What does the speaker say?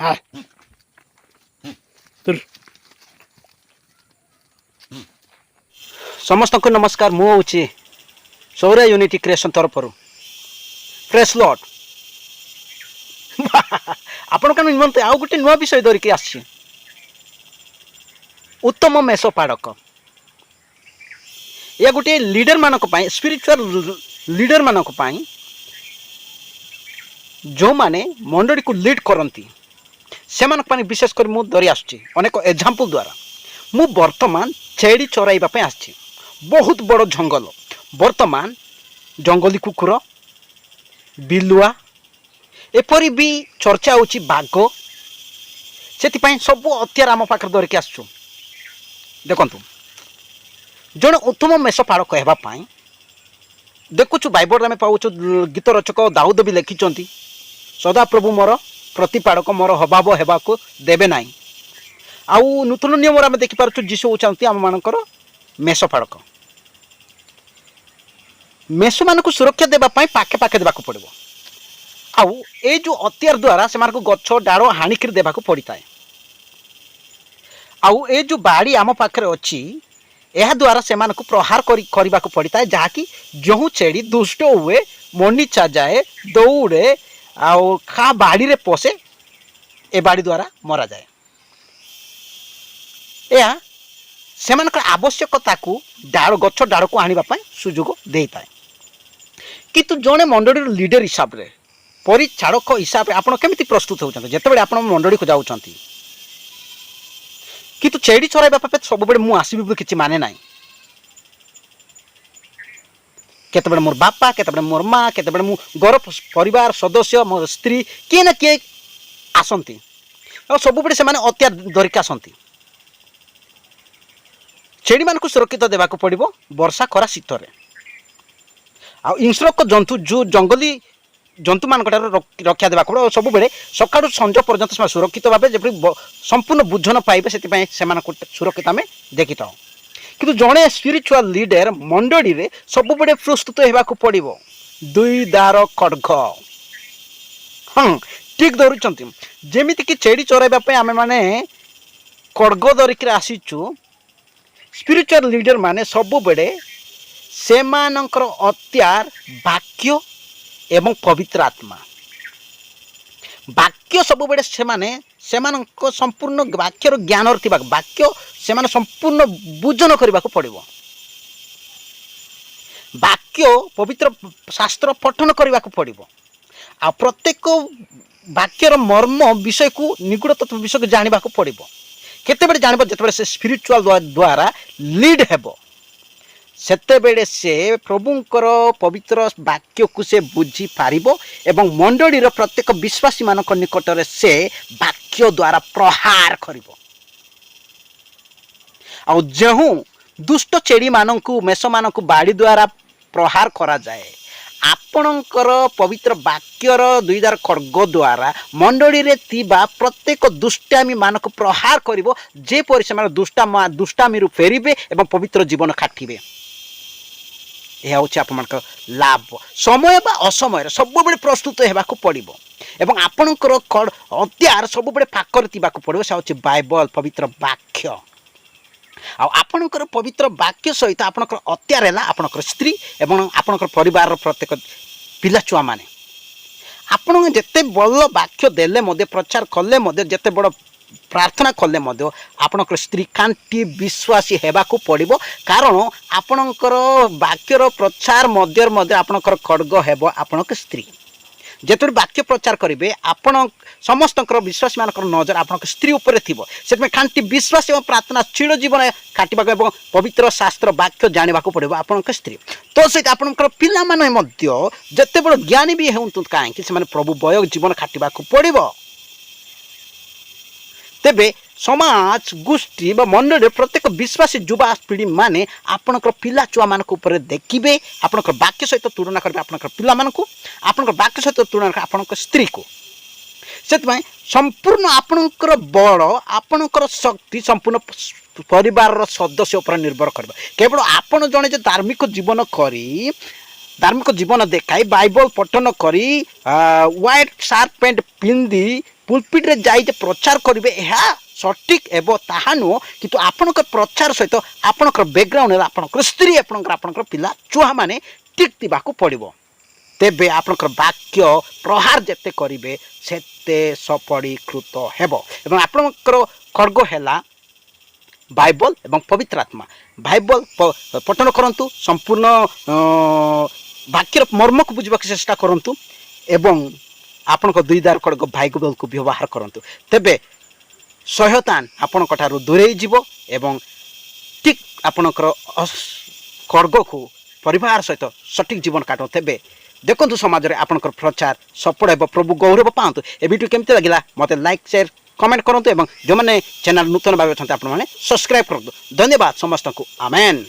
ହଁ। ତୁର। ସମସ୍ତଙ୍କୁ ନମସ୍କାର। ମୁଁ ହେଉଛି ସୌର ୟୁନିଟି କ୍ରିଏସନ୍ ତରଫରୁ ଫ୍ରେଶ୍ ଲଟ୍। ଆପଣଙ୍କ ନିମନ୍ତେ ଆଉ ଗୋଟେ ନୂଆ ବିଷୟ ଧରିକି ଆସିଛି, ଉତ୍ତମ ମେଷ ପାଳକ। ଏହା ଗୋଟିଏ ଲିଡରମାନଙ୍କ ପାଇଁ, ସ୍ପିରିଚୁଆଲ ଲିଡରମାନଙ୍କ ପାଇଁ, ଯେଉଁମାନେ ମଣ୍ଡଳୀକୁ ଲିଡ୍ କରନ୍ତି, ସେମାନଙ୍କ ପାଇଁ ବିଶେଷ କରି ମୁଁ ଧରି ଆସୁଛି ଅନେକ ଏକ୍ଜାମ୍ପଲ୍ ଦ୍ୱାରା। ମୁଁ ବର୍ତ୍ତମାନ ଛେଳି ଚରାଇବା ପାଇଁ ଆସିଛି ବହୁତ ବଡ଼ ଜଙ୍ଗଲ। ବର୍ତ୍ତମାନ ଜଙ୍ଗଲୀ କୁକୁର, ବିଲୁଆ, ଏପରି ବି ଚର୍ଚ୍ଚା ହେଉଛି ବାଘ। ସେଥିପାଇଁ ସବୁ ହତିଆର ଆମ ପାଖରେ ଧରିକି ଆସୁଛୁ। ଦେଖନ୍ତୁ, ଜଣେ ଉତ୍ତମ ମେଷ ପାଳକ ହେବା ପାଇଁ ଦେଖୁଛୁ, ବାଇବଲରେ ଆମେ ପାଉଛୁ, ଗୀତ ରଚକ ଦାଉଦ ବି ଲେଖିଛନ୍ତି, "ସଦାପ୍ରଭୁ ମୋର ପ୍ରତିପାଳକ, ମୋର ଅଭାବ ହେବାକୁ ଦେବେ ନାହିଁ।" ଆଉ ନୂତନ ନିୟମରେ ଆମେ ଦେଖିପାରୁଛୁ, ଯୀଶୁ ହେଉଛନ୍ତି ଆମମାନଙ୍କର ମେଷପାଳକ। ମେଷମାନଙ୍କୁ ସୁରକ୍ଷା ଦେବା ପାଇଁ ପାଖେ ପାଖେ ଦେବାକୁ ପଡ଼ିବ। ଆଉ ଏଇ ଯେଉଁ ହତିଆର ଦ୍ୱାରା ସେମାନଙ୍କୁ ଗଛ ଡାଳ ହାଣିକିରି ଦେବାକୁ ପଡ଼ିଥାଏ। ଆଉ ଏ ଯେଉଁ ବାଡ଼ି ଆମ ପାଖରେ ଅଛି, ଏହାଦ୍ୱାରା ସେମାନଙ୍କୁ ପ୍ରହାର କରିବାକୁ ପଡ଼ିଥାଏ, ଯାହାକି ଯେଉଁ ଛେଳି ଦୁଷ୍ଟ ହୁଏ, ମନିଚା ଯାଏ, ଦୌଡ଼େ ଆଉ କାହା ବାଡ଼ିରେ ପଶେ, ଏ ବାଡ଼ି ଦ୍ୱାରା ମରାଯାଏ। ଏହା ସେମାନଙ୍କର ଆବଶ୍ୟକତାକୁ ଡାଳ, ଗଛ ଡାଳକୁ ଆଣିବା ପାଇଁ ସୁଯୋଗ ଦେଇଥାଏ। କିନ୍ତୁ ଜଣେ ମଣ୍ଡଳୀର ଲିଡର ହିସାବରେ, ପରିଚାଳକ ହିସାବରେ ଆପଣ କେମିତି ପ୍ରସ୍ତୁତ ହେଉଛନ୍ତି ଯେତେବେଳେ ଆପଣ ମଣ୍ଡଳୀକୁ ଯାଉଛନ୍ତି? କିନ୍ତୁ ଛେଳି ଚରାଇବା ପାଇଁ ସବୁବେଳେ ମୁଁ ଆସିବି ବୋଲି କିଛି ମାନେ ନାହିଁ। କେତେବେଳେ ମୋର ବାପା, କେତେବେଳେ ମୋର ମା, କେତେବେଳେ ମୁଁ ଘର ପରିବାର ସଦସ୍ୟ, ମୋର ସ୍ତ୍ରୀ, କିଏ ନା କିଏ ଆସନ୍ତି। ଆଉ ସବୁବେଳେ ସେମାନେ ହତିଆର ଧରିକି ଆସନ୍ତି। ଛେଳିମାନଙ୍କୁ ସୁରକ୍ଷିତ ଦେବାକୁ ପଡ଼ିବ ବର୍ଷା, ଖରା, ଶୀତରେ। ଆଉ ହିଂସ୍ରକ ଜନ୍ତୁ, ଯେଉଁ ଜଙ୍ଗଲୀ ଜନ୍ତୁମାନଙ୍କ ଠାରୁ ରକ୍ଷା ଦେବାକୁ ପଡ଼ିବ। ଆଉ ସବୁବେଳେ ସକାଳୁ ସଞ୍ଜ ପର୍ଯ୍ୟନ୍ତ ସେମାନେ ସୁରକ୍ଷିତ ଭାବେ ଯେପରି ସମ୍ପୂର୍ଣ୍ଣ ଭୋଜନ ପାଇବେ, ସେଥିପାଇଁ ସେମାନଙ୍କୁ ସୁରକ୍ଷିତ ଆମେ ଦେଖିଥାଉ। କିନ୍ତୁ ଜଣେ ସ୍ପିରିଚୁଆଲ ଲିଡର ମଣ୍ଡଳୀରେ ସବୁବେଳେ ପ୍ରସ୍ତୁତ ହେବାକୁ ପଡ଼ିବ ଦୁଇ ଦାର ଖଡ଼ଗ। ହଁ, ଠିକ୍ ଧରୁଛନ୍ତି। ଯେମିତିକି ଛେଳି ଚରାଇବା ପାଇଁ ଆମେମାନେ ଖଡ଼ଗ ଧରିକିରି ଆସିଛୁ, ସ୍ପିରିଚୁଆଲ ଲିଡର ମାନେ ସବୁବେଳେ ସେମାନଙ୍କର ହତିଆର ବାକ୍ୟ ଏବଂ ପବିତ୍ର ଆତ୍ମା। ବାକ୍ୟ ସବୁବେଳେ ସେମାନେ ସେମାନଙ୍କ ସମ୍ପୂର୍ଣ୍ଣ ବାକ୍ୟର ଜ୍ଞାନରେ ଥିବା ବାକ୍ୟ ସେମାନେ ସମ୍ପୂର୍ଣ୍ଣ ବୁଝନ କରିବାକୁ ପଡ଼ିବ। ବାକ୍ୟ, ପବିତ୍ର ଶାସ୍ତ୍ର ପଠନ କରିବାକୁ ପଡ଼ିବ। ଆଉ ପ୍ରତ୍ୟେକ ବାକ୍ୟର ମର୍ମ ବିଷୟକୁ, ନିଗୂଢ଼ ତତ୍ତ୍ୱ ବିଷୟକୁ ଜାଣିବାକୁ ପଡ଼ିବ। କେତେବେଳେ ଜାଣିବ? ଯେତେବେଳେ ସେ ସ୍ପିରିଚୁଆଲ ଦ୍ୱାରା ଲିଡ୍ ହେବ, ସେତେବେଳେ ସେ ପ୍ରଭୁଙ୍କର ପବିତ୍ର ବାକ୍ୟକୁ ସେ ବୁଝିପାରିବ ଏବଂ ମଣ୍ଡଳୀର ପ୍ରତ୍ୟେକ ବିଶ୍ୱାସୀମାନଙ୍କ ନିକଟରେ ସେ ବାକ୍ୟ ଦ୍ୱାରା ପ୍ରହାର କରିବ। ଆଉ ଯେଉଁ ଦୁଷ୍ଟ ଛେଳିମାନଙ୍କୁ, ମେଷମାନଙ୍କୁ ବାଡ଼ି ଦ୍ୱାରା ପ୍ରହାର କରାଯାଏ, ଆପଣଙ୍କର ପବିତ୍ର ବାକ୍ୟର ଦୁଇଧାର ଖଡ଼ଗ ଦ୍ୱାରା ମଣ୍ଡଳୀରେ ଥିବା ପ୍ରତ୍ୟେକ ଦୁଷ୍ଟାମୀମାନଙ୍କୁ ପ୍ରହାର କରିବ, ଯେପରି ସେମାନେ ଦୁଷ୍ଟାମୀରୁ ଫେରିବେ ଏବଂ ପବିତ୍ର ଜୀବନ କାଟିବେ। ଏହା ହେଉଛି ଆପଣମାନଙ୍କ ଲାଭ। ସମୟ ବା ଅସମୟରେ ସବୁବେଳେ ପ୍ରସ୍ତୁତ ହେବାକୁ ପଡ଼ିବ ଏବଂ ଆପଣଙ୍କର ହତିଆର ସବୁବେଳେ ପାଖରେ ଥିବାକୁ ପଡ଼ିବ। ସେ ହେଉଛି ବାଇବଲ, ପବିତ୍ର ବାକ୍ୟ। ଆଉ ଆପଣଙ୍କର ପବିତ୍ର ବାକ୍ୟ ସହିତ ଆପଣଙ୍କର ହତିଆର ହେଲା ଆପଣଙ୍କର ସ୍ତ୍ରୀ ଏବଂ ଆପଣଙ୍କର ପରିବାରର ପ୍ରତ୍ୟେକ ପିଲା ଛୁଆମାନେ। ଆପଣ ଯେତେ ଭଲ ବାକ୍ୟ ଦେଲେ ମଧ୍ୟ, ପ୍ରଚାର କଲେ ମଧ୍ୟ, ଯେତେ ବଡ଼ ପ୍ରାର୍ଥନା କଲେ ମଧ୍ୟ, ଆପଣଙ୍କର ସ୍ତ୍ରୀ ଖାଣ୍ଟି ବିଶ୍ୱାସୀ ହେବାକୁ ପଡ଼ିବ। କାରଣ ଆପଣଙ୍କର ବାକ୍ୟର ପ୍ରଚାର ମଧ୍ୟରେ ମଧ୍ୟ ଆପଣଙ୍କର ଖଡ଼ଗ ହେବ ଆପଣଙ୍କ ସ୍ତ୍ରୀ। ଯେତେବେଳେ ବାକ୍ୟ ପ୍ରଚାର କରିବେ ଆପଣ, ସମସ୍ତଙ୍କର ବିଶ୍ୱାସୀମାନଙ୍କର ନଜର ଆପଣଙ୍କ ସ୍ତ୍ରୀ ଉପରେ ଥିବ। ସେଥିପାଇଁ ଖାଣ୍ଟି ବିଶ୍ୱାସ ଏବଂ ପ୍ରାର୍ଥନା ଚିର ଜୀବନ କାଟିବାକୁ ଏବଂ ପବିତ୍ର ଶାସ୍ତ୍ର ବାକ୍ୟ ଜାଣିବାକୁ ପଡ଼ିବ ଆପଣଙ୍କ ସ୍ତ୍ରୀ। ତ ସହିତ ଆପଣଙ୍କର ପିଲାମାନେ ମଧ୍ୟ ଯେତେବେଳେ ଜ୍ଞାନୀ ବି ହୁଅନ୍ତୁ କାହିଁକି, ସେମାନେ ପ୍ରଭୁ ଭୟ ଜୀବନ କାଟିବାକୁ ପଡ଼ିବ। ତେବେ ସମାଜ, ଗୋଷ୍ଠୀ ବା ମଣ୍ଡଳୀରେ ପ୍ରତ୍ୟେକ ବିଶ୍ୱାସୀ ଯୁବା ପିଢ଼ି ମାନେ ଆପଣଙ୍କର ପିଲା ଛୁଆମାନଙ୍କ ଉପରେ ଦେଖିବେ। ଆପଣଙ୍କର ବାକ୍ୟ ସହିତ ତୁଳନା କରିବେ ଆପଣଙ୍କର ପିଲାମାନଙ୍କୁ, ଆପଣଙ୍କର ବାକ୍ୟ ସହିତ ତୁଳନା କରିବେ ଆପଣଙ୍କ ସ୍ତ୍ରୀକୁ। ସେଥିପାଇଁ ସମ୍ପୂର୍ଣ୍ଣ ଆପଣଙ୍କର ବଳ, ଆପଣଙ୍କର ଶକ୍ତି ସମ୍ପୂର୍ଣ୍ଣ ପରିବାରର ସଦସ୍ୟ ଉପରେ ନିର୍ଭର କରିବ। କେବଳ ଆପଣ ଜଣେ ଯେ ଧାର୍ମିକ ଜୀବନ କରି, ଧାର୍ମିକ ଜୀବନ ଦେଖାଇ, ବାଇବଲ ପଠନ କରି, ହ୍ୱାଇଟ୍ ସାର୍ଟ ପ୍ୟାଣ୍ଟ ପିନ୍ଧି ପୁଲପିଟ୍ରେ ଯାଇ ଯେ ପ୍ରଚାର କରିବେ ଏହା ସଠିକ୍ ହେବ ତାହା ନୁହଁ, କିନ୍ତୁ ଆପଣଙ୍କ ପ୍ରଚାର ସହିତ ଆପଣଙ୍କର ବ୍ୟାକଗ୍ରାଉଣ୍ଡ ହେଲା ଆପଣଙ୍କର ସ୍ତ୍ରୀ, ଆପଣଙ୍କର ପିଲା ଛୁଆମାନେ ଠିକ୍ ଥିବାକୁ ପଡ଼ିବ। ତେବେ ଆପଣଙ୍କର ବାକ୍ୟ ପ୍ରହାର ଯେତେ କରିବେ ସେତେ ସଫଳୀକୃତ ହେବ। ଏବଂ ଆପଣଙ୍କର ଖଡ଼ଗ ହେଲା ବାଇବଲ ଏବଂ ପବିତ୍ର ଆତ୍ମା। ବାଇବଲ ପଠନ କରନ୍ତୁ, ସମ୍ପୂର୍ଣ୍ଣ ବାକ୍ୟର ମର୍ମକୁ ବୁଝିବାକୁ ଚେଷ୍ଟା କରନ୍ତୁ ଏବଂ ଆପଣଙ୍କ ଦୁଇ ଦାର ଖଡ଼ଗ ବାଇବଲକୁ ବ୍ୟବହାର କରନ୍ତୁ। ତେବେ ଶୟତାନ ଆପଣଙ୍କ ଠାରୁ ଦୂରେଇ ଯିବ ଏବଂ ଠିକ୍ ଆପଣଙ୍କର ଖଡ଼ଗକୁ ପରିବାର ସହିତ ସଠିକ୍ ଜୀବନ କାଟନ୍ତୁ। ତେବେ ଦେଖନ୍ତୁ, ସମାଜରେ ଆପଣଙ୍କର ପ୍ରଚାର ସଫଳ ହେବ, ପ୍ରଭୁ ଗୌରବ ପାଆନ୍ତୁ। ଏ ଭିଡ଼ିଓ କେମିତି ଲାଗିଲା, ମୋତେ ଲାଇକ୍, ସେୟାର, କମେଣ୍ଟ କରନ୍ତୁ ଏବଂ ଯେଉଁମାନେ ଚ୍ୟାନେଲ୍ ନୂତନ ଭାବେ ଅଛନ୍ତି, ଆପଣମାନେ ସବସ୍କ୍ରାଇବ୍ କରନ୍ତୁ। ଧନ୍ୟବାଦ ସମସ୍ତଙ୍କୁ। ଆମେନ୍।